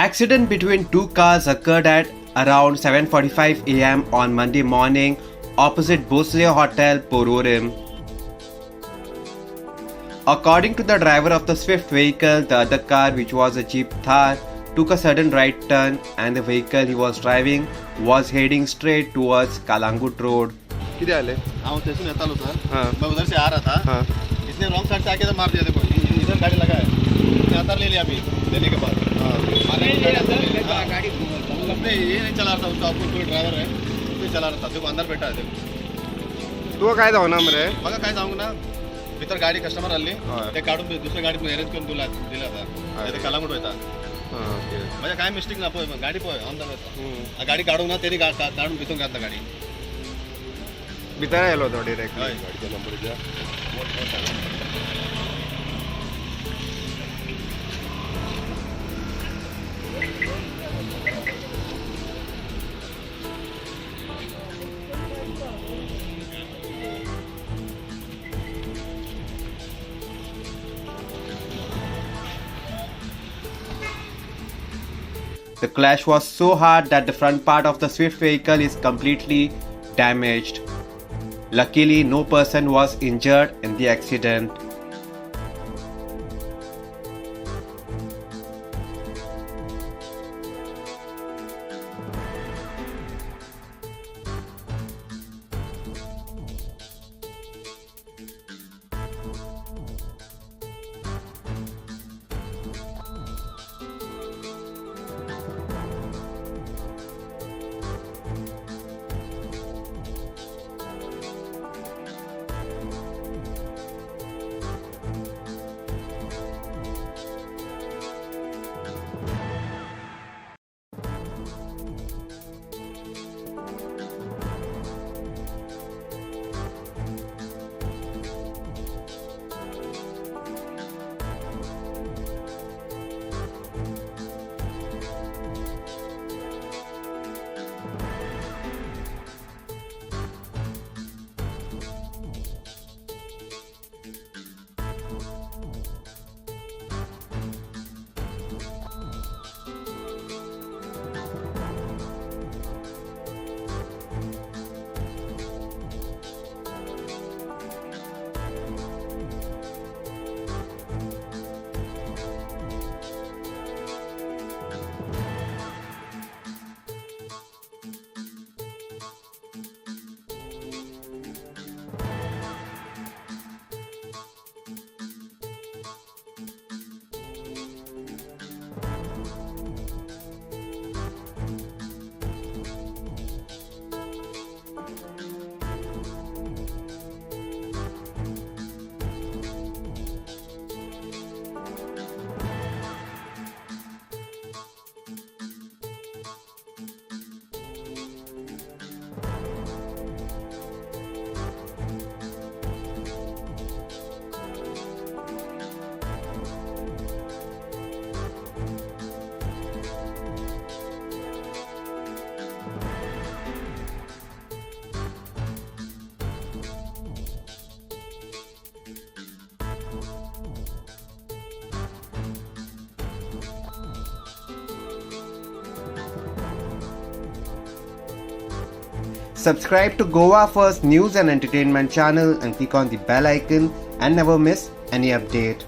accident between two cars occurred at around 7:45 am on Monday morning opposite Bhosle Hotel, Porvorim. According to the driver of the Swift vehicle, the other car, which was a Jeep Thar, took a sudden right turn and the vehicle he was driving was heading straight towards Calangute Road. कितें जालें? हाँ, station येतालो sir. हाँ. मैं उधर से आ रहा था. हाँ. इसने रॉन्ग साइड से आके तो मार दिया. देखो, इधर गाड़ी लगा है, इसने अंदर ले लिया. अभी लेने के बाद मारने के बाद अंदर ले लिया. हाँ. उसने ये नहीं चला रहा था, उसका आपको कोई ड्राइवर है, उसने चला रहा था. देखो, अंदर बैठा है, देखो. तुका काय जावना मरे? बघा, काय सांगू ना. भितर गाडी कस्टमर आली. हय. ते काढून दुसऱ्या गाडी अरेंज करून दिला दिला आता. अरे. ते कलांगूट वयता. हां, ओके. म्हणजे काय मिस्टेक ना. पळय गाडी, पळय, अंदर वयता. गाडी काढूंक ना तेणी, काढून भितर घातला गाडी. भितर आयलो तो डिरेक्टली? हय, गाडीचा नंबर द्या. The clash was so hard that the front part of the Swift vehicle is completely damaged. Luckily, no person was injured in the accident. Subscribe to Goa First News and Entertainment channel and click on the bell icon and never miss any update.